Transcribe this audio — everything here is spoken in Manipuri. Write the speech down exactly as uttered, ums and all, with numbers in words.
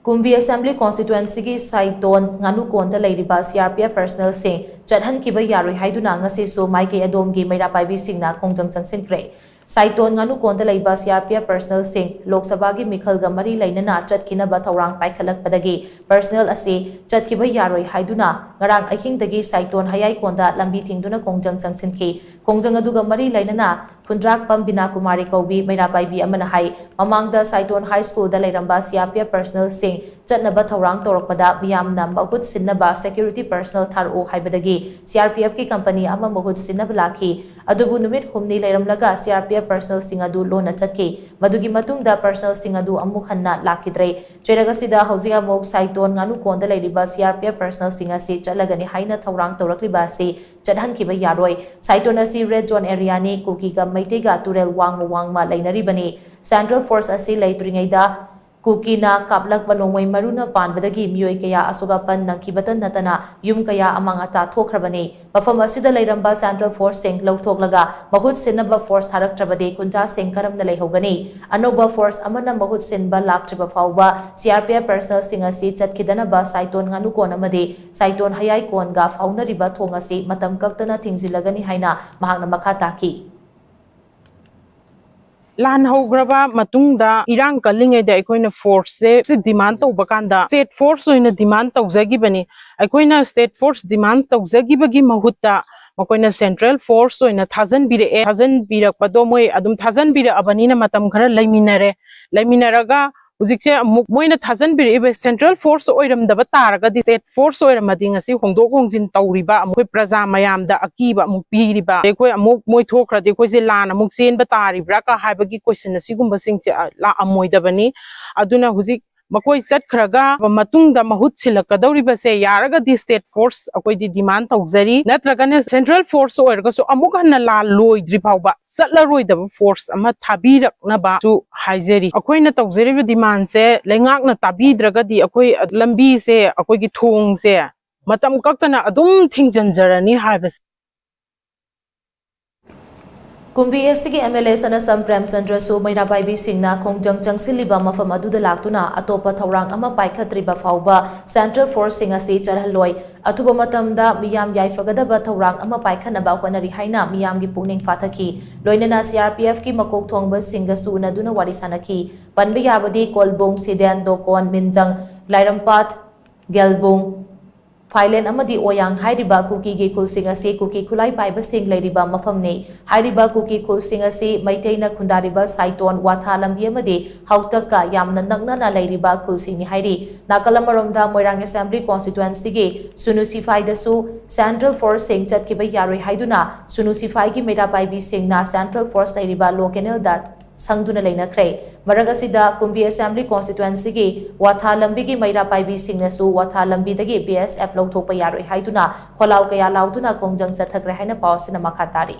ꯀꯨꯝꯕꯤ Assembly Constituencyꯒꯤ ꯁꯥꯏꯇꯣꯟ ꯉꯥꯅꯨꯀꯣꯟꯗ ꯂꯩꯔꯤꯕ C R P F personnelꯁꯤꯡ ꯆꯠꯍꯟꯈꯤꯕ ꯌꯥꯔꯣꯏ ꯍꯥꯏꯗꯨꯅ ꯉꯁꯤꯁꯨ ꯃꯥꯏꯀꯩ ꯑꯗꯣꯝꯒꯤ ꯃꯩꯔꯥ ꯄꯥꯏꯕꯤꯁꯤꯡꯅ ꯈꯣꯡꯖꯪ ꯆꯪꯁꯤꯟꯈ꯭ꯔꯦ꯫ ꯁꯥꯏꯇꯣꯟ ꯉꯥꯅꯨꯀꯣꯟꯗ ꯂꯩꯕ C R P F personnelꯁꯤꯡ ꯂꯣꯛ ꯁꯚꯥꯒꯤ ꯃꯤꯈꯜꯒ ꯃꯔꯤ ꯂꯩꯅꯅ ꯆꯠꯈꯤꯅꯕ ꯊꯧꯔꯥꯡ ꯄꯥꯏꯈꯠꯂꯛꯄꯗꯒꯤ personnel ꯑꯁꯤ ꯆꯠꯈꯤꯕ ꯌꯥꯔꯣꯏ ꯍꯥꯏꯗꯨꯅ ꯉꯔꯥꯡ ꯑꯍꯤꯡꯗꯒꯤ ꯁꯥꯏꯇꯣꯟ ꯍꯌꯥꯏꯀꯣꯟꯗ ꯂꯝꯕꯤ ꯊꯤꯡꯗꯨꯅ ꯈꯣꯡꯖꯪ ꯆꯪꯁꯤꯟꯈꯤ꯫ ꯈꯣꯡꯖꯪ ꯑꯗꯨꯒ ꯃꯔꯤ ꯂꯩꯅꯅ ꯈꯨꯟꯗ꯭ꯔꯥꯛꯄꯝ ꯕꯤꯅꯥ ꯀꯨꯃꯥꯔꯤ ꯀꯧꯕꯤ ꯃꯩꯔꯥ ꯄꯥꯏꯕꯤ ꯑꯃꯅ ꯍꯥꯏ, ꯃꯃꯥꯡꯗ ꯁꯥꯏꯇꯣꯟ High Schoolꯗ ꯂꯩꯔꯝꯕ C R P F personnelꯁꯤꯡ ꯆꯠꯅꯕ ꯊꯧꯔꯥꯡ ꯇꯧꯔꯛꯄꯗ ꯃꯤꯌꯥꯝꯅ ꯃꯍꯨꯠ ꯁꯤꯟꯅꯕ security personnel ꯊꯥꯔꯛꯎ ꯍꯥꯏꯕꯗꯒꯤ C R P Fꯀꯤ company ꯑꯃ ꯃꯍꯨꯠ ꯁꯤꯟꯅꯕ ꯂꯥꯛꯈꯤ꯫ ꯑꯗꯨꯕꯨ ꯅꯨꯃꯤꯠ ꯍꯨꯝꯅꯤ ꯂꯩꯔꯝꯂꯒ C R P F personnelꯁꯤꯡ ꯑꯗꯨ ꯂꯣꯟꯅ ꯆꯠꯈꯤ꯫ ꯃꯗꯨꯒꯤ ꯃꯇꯨꯡꯗ personnelꯁꯤꯡ ꯑꯗꯨ ꯑꯃꯨꯛ ꯍꯟꯅ ꯂꯥꯛꯈꯤꯗ꯭ꯔꯦ꯫ ꯆꯩꯔꯛ ꯑꯁꯤꯗ ꯍꯧꯖꯤꯛ ꯑꯃꯨꯛ ꯁꯥꯏꯇꯣꯟ ꯉꯥꯅꯨꯀꯣꯟꯗ ꯂꯩꯔꯤꯕ C R P F personnelꯁꯤꯡ ꯑꯁꯤ ꯆꯠꯂꯒꯅꯤ ꯍꯥꯏꯅ ꯊꯧꯔꯥꯡ ꯇꯧꯔꯛꯂꯤꯕ ꯑꯁꯤ ꯆꯠꯍꯟꯈꯤꯕ ꯌꯥꯔꯣꯏ꯫ ꯁꯥꯏꯇꯣꯟ ꯑꯁꯤ red zone areaꯅꯤ꯫ ꯀꯨꯀꯤꯒ ꯃꯩꯇꯩꯒ ꯇꯨꯔꯦꯜ ꯋꯥꯡꯃ ꯋꯥꯡꯃ ꯂꯩꯅꯔꯤꯕꯅꯤ꯫ Central Force ꯑꯁꯤ ꯂꯩꯇ꯭ꯔꯤꯉꯩꯗ ꯀꯨꯀꯤꯅ ꯀꯥꯞꯂꯛꯄ ꯅꯣꯡꯃꯩ ꯃꯔꯨꯅ ꯄꯥꯟꯕꯗꯒꯤ ꯃꯤꯑꯣꯏ ꯀꯌꯥ ꯑꯁꯣꯛ ꯑꯄꯟ ꯅꯪꯈꯤꯕꯇ ꯅꯠꯇꯅ ꯌꯨꯝ ꯀꯌꯥ ꯑꯃꯥꯡ ꯑꯇꯥ ꯊꯣꯛꯈ꯭ꯔꯕꯅꯤ꯫ ꯃꯐꯝ ꯑꯁꯤꯗ ꯂꯩꯔꯝꯕ Central Forceꯁꯤꯡ ꯂꯧꯊꯣꯛꯂꯒ ꯃꯍꯨꯠ ꯁꯤꯟꯅꯕ force ꯊꯥꯔꯛꯇ꯭ꯔꯕꯗꯤ ꯈꯨꯟꯖꯥꯁꯤꯡ ꯀꯔꯝꯅ ꯂꯩꯍꯧꯒꯅꯤ? ꯑꯅꯧꯕ force ꯑꯃꯅ ꯃꯍꯨꯠ ꯁꯤꯟꯕ ꯂꯥꯛꯇ꯭ꯔꯤꯕ ꯐꯥꯎꯕ C R P F personnelꯁꯤꯡ ꯑꯁꯤ ꯆꯠꯈꯤꯗꯅꯕ ꯁꯥꯏꯇꯣꯟ ꯉꯥꯅꯨꯀꯣꯟ ꯑꯃꯗꯤ ꯁꯥꯏꯇꯣꯟ ꯍꯌꯥꯏꯀꯣꯟꯒ ꯐꯥꯎꯅꯔꯤꯕ ꯊꯣꯡ ꯑꯁꯤ ꯃꯇꯝ ꯀꯛꯇꯅ ꯊꯤꯡꯖꯤꯜꯂꯒꯅꯤ ꯍꯥꯏꯅ ꯃꯍꯥꯛꯅ ꯃꯈꯥ ꯇꯥꯈꯤ꯫ ꯂꯥꯟ ꯍꯧꯈ꯭ꯔꯕ ꯃꯇꯨꯡꯗ ꯏꯔꯥꯡ ꯀꯜꯂꯤꯉꯩꯗ ꯑꯩꯈꯣꯏꯅ forceꯁꯦ demand ꯇꯧꯕ ꯀꯥꯟꯗ state force ꯑꯣꯏꯅ demand ꯇꯧꯖꯈꯤꯕꯅꯤ꯫ ꯑꯩꯈꯣꯏꯅ state force demand ꯇꯧꯖꯈꯤꯕꯒꯤ ꯃꯍꯨꯠꯇ ꯃꯈꯣꯏꯅ Central Force ꯑꯣꯏꯅ ꯊꯥꯖꯟꯕꯤꯔꯛꯑꯦ꯫ ꯊꯥꯖꯟꯕꯤꯔꯛꯄꯗꯣ ꯃꯣꯏ ꯑꯗꯨꯝ ꯊꯥꯖꯟꯕꯤꯔꯛꯑꯕꯅꯤꯅ ꯃꯇꯝ ꯈꯔ ꯂꯩꯃꯤꯟꯅꯔꯦ꯫ ꯂꯩꯃꯤꯟꯅꯔꯒ ꯍꯧꯖꯤꯛꯁꯦ ꯑꯃꯨꯛ ꯃꯣꯏꯅ ꯊꯥꯖꯟꯕꯤꯔꯛꯏꯕ Central Force ꯑꯣꯏꯔꯝꯗꯕ ꯇꯥꯔꯒꯗꯤ state force ꯑꯣꯏꯔꯝꯃꯗꯤ ꯉꯁꯤ ꯍꯣꯡꯗꯣꯛ ꯍꯣꯡꯖꯤꯟ ꯇꯧꯔꯤꯕ ꯑꯩꯈꯣꯏ ꯄ꯭ꯔꯖꯥ ꯃꯌꯥꯝꯗ ꯑꯀꯤꯕ ꯑꯃꯨꯛ ꯄꯤꯔꯤꯕ, ꯑꯩꯈꯣꯏ ꯑꯃꯨꯛ ꯃꯣꯏ ꯊꯣꯛꯈ꯭ꯔꯗꯤ ꯑꯩꯈꯣꯏꯁꯦ ꯂꯥꯟ ꯑꯃꯨꯛ ꯆꯦꯟꯕ ꯇꯥꯔꯤꯕ꯭ꯔꯥ ꯀ ꯍꯥꯏꯕꯒꯤ question ꯑꯁꯤꯒꯨꯝꯕꯁꯤꯡꯁꯦ, ꯑ, ꯂꯥꯛꯑꯝꯃꯣꯏꯗꯕꯅꯤ꯫ ꯑꯗꯨꯅ ꯍꯧꯖꯤꯛ ꯃꯈꯣꯏ ꯆꯠꯈ꯭ꯔꯒ ꯃꯇꯨꯡꯗ ꯃꯍꯨꯠ ꯁꯤꯜꯂꯛꯀꯗꯧꯔꯤꯕꯁꯦ ꯌꯥꯔꯒꯗꯤ state force ꯑꯩꯈꯣꯏꯗꯤ demand ꯇꯧꯖꯔꯤ, ꯅꯠꯇ꯭ꯔꯒꯅ Central Force ꯑꯣꯏꯔꯒꯁꯨ ꯑꯃꯨꯛ ꯍꯟꯅ ꯂꯥꯟ ꯂꯣꯏꯗ꯭ꯔꯤ ꯐꯥꯎꯕ ꯆꯠꯂꯔꯣꯏꯗꯕ force ꯑꯃ ꯊꯥꯕꯤꯔꯛꯅꯕꯁꯨ ꯍꯥꯏꯖꯔꯤ꯫ ꯑꯩꯈꯣꯏꯅ ꯇꯧꯖꯔꯤꯕ demandꯁꯦ ꯂꯩꯉꯥꯛꯅ ꯇꯥꯕꯤꯗ꯭ꯔꯒꯗꯤ ꯑꯩꯈꯣꯏ ꯂꯝꯕꯤꯁꯦ, ꯑꯩꯈꯣꯏꯒꯤ ꯊꯣꯡꯁꯦ ꯃꯇꯝ ꯀꯛꯇꯅ ꯑꯗꯨꯝ ꯊꯤꯡꯖꯤꯟꯖꯔꯅꯤ ꯍꯥꯏꯕꯁꯦ꯫ ꯀꯨꯝꯕꯤ ꯑꯦꯁ ꯁꯤꯒꯤ ꯑꯦꯝ ꯑꯦꯜ ꯑꯦ ꯁꯅꯥꯁꯝ ꯄ꯭ꯔꯦꯝꯆꯟꯗ꯭ꯔꯁꯨ ꯃꯩꯔꯥ ꯄꯥꯏꯕꯤꯁꯤꯡꯅ ꯈꯣꯡꯖꯪ ꯆꯪꯁꯤꯜꯂꯤꯕ ꯃꯐꯝ ꯑꯗꯨꯗ ꯂꯥꯛꯇꯨꯅ ꯑꯇꯣꯞꯄ ꯊꯧꯔꯥꯡ ꯑꯃ ꯄꯥꯏꯈꯠꯇ꯭ꯔꯤꯕ ꯐꯥꯎꯕ ꯁꯦꯟꯇ꯭ꯔꯦꯜ ꯐꯣꯔꯁꯁꯤꯡ ꯑꯁꯤ ꯆꯠꯍꯜꯂꯣꯏ꯫ ꯑꯊꯨꯕ ꯃꯇꯝꯗ ꯃꯤꯌꯥꯝ ꯌꯥꯏꯐꯒꯗꯕ ꯊꯧꯔꯥꯡ ꯑꯃ ꯄꯥꯏꯈꯠꯅꯕ ꯍꯣꯠꯅꯔꯤ ꯍꯥꯏꯅ ꯃꯤꯌꯥꯝꯒꯤ ꯄꯨꯛꯅꯤꯡ ꯐꯥꯊꯈꯤ꯫ ꯂꯣꯏꯅꯅ ꯁꯤ ꯑꯥꯔ ꯄꯤ ꯑꯦꯐꯀꯤ ꯃꯀꯣꯛ ꯊꯣꯡꯕꯁꯤꯡꯒꯁꯨ ꯎꯅꯗꯨꯅ ꯋꯥꯔꯤ ꯁꯥꯅꯈꯤ꯫ ꯄꯟꯕ ꯌꯥꯕꯗꯤ ꯀꯣꯜꯕꯨꯡ, ꯁꯤꯗꯦꯟ, ꯗꯣꯀꯣꯟ, ꯃꯤꯟꯖꯪ, ꯂꯥꯏꯔꯝꯄꯥꯠ, ꯒꯦꯜꯕꯨꯡ, ꯐꯥꯏꯂꯦꯟ ꯑꯃꯗꯤ ꯑꯣꯌꯥꯡ ꯍꯥꯏꯔꯤꯕ ꯀꯨꯀꯤꯒꯤ ꯈꯨꯜꯁꯤꯡ ꯑꯁꯤ ꯀꯨꯀꯤ ꯈꯨꯠꯂꯥꯏ ꯄꯥꯏꯕꯁꯤꯡ ꯂꯩꯔꯤꯕ ꯃꯐꯝꯅꯤ꯫ ꯍꯥꯏꯔꯤꯕ ꯀꯨꯀꯤ ꯈꯨꯜꯁꯤꯡ ꯑꯁꯤ ꯃꯩꯇꯩꯅ ꯈꯨꯟꯗꯥꯔꯤꯕ ꯁꯥꯏꯇꯣꯟ, ꯋꯥꯊꯥ ꯂꯝꯕꯤ ꯑꯃꯗꯤ ꯍꯥꯎꯇꯛꯀ ꯌꯥꯝꯅ ꯅꯛꯅꯅ ꯂꯩꯔꯤꯕ ꯈꯨꯜꯁꯤꯡꯅꯤ ꯍꯥꯏꯔꯤ꯫ ꯅꯥꯀꯜ ꯑꯃꯔꯣꯝꯗ ꯃꯣꯏꯔꯥꯡ ꯑꯦꯁꯦꯝꯕ꯭ꯂꯤ ꯀꯣꯟꯁꯇꯤꯇ꯭ꯋꯦꯟꯁꯤꯒꯤ ꯁꯨꯅꯨ ꯁꯤꯐꯥꯏꯗꯁꯨ ꯁꯦꯟꯇ꯭ꯔꯦꯜ ꯐꯣꯔꯁꯁꯤꯡ ꯆꯠꯈꯤꯕ ꯌꯥꯔꯣꯏ ꯍꯥꯏꯗꯨꯅ ꯁꯨꯅꯨ ꯁꯤꯐꯥꯏꯒꯤ ꯃꯩꯔꯥ ꯄꯥꯏꯕꯤꯁꯤꯡꯅ ꯁꯦꯟꯇ꯭ꯔꯦꯜ ꯐꯣꯔꯁ ꯂꯩꯔꯤꯕ ꯂꯣ ꯀꯦꯅꯦꯜꯗ ꯁꯪꯗꯨꯅ ꯂꯩꯅꯈ꯭ꯔꯦ꯫ ꯃꯔꯛ ꯑꯁꯤꯗ ꯀꯨꯝꯕꯤ ꯑꯦꯁꯦꯝꯕ꯭ꯂꯤ ꯀꯣꯟꯁꯇꯤꯇ꯭ꯋꯦꯟꯁꯤꯒꯤ ꯋꯥꯊꯥ ꯂꯝꯕꯤꯒꯤ ꯃꯩꯔꯥ ꯄꯥꯏꯕꯤꯁꯤꯡꯅꯁꯨ ꯋꯥꯊꯥ ꯂꯝꯕꯤꯗꯒꯤ ꯕꯤ ꯑꯦꯁ ꯑꯦꯐ ꯂꯧꯊꯣꯛꯄ ꯌꯥꯔꯣꯏ ꯍꯥꯏꯗꯨꯅ ꯈꯣꯜꯂꯥꯎ ꯀꯌꯥ ꯂꯥꯎꯗꯨꯅ ꯈꯣꯡꯖꯪ ꯆꯠꯊꯈ꯭ꯔꯦ ꯍꯥꯏꯅ ꯄꯥꯎ ꯑꯁꯤꯅ ꯃꯈꯥ ꯇꯥꯔꯤ꯫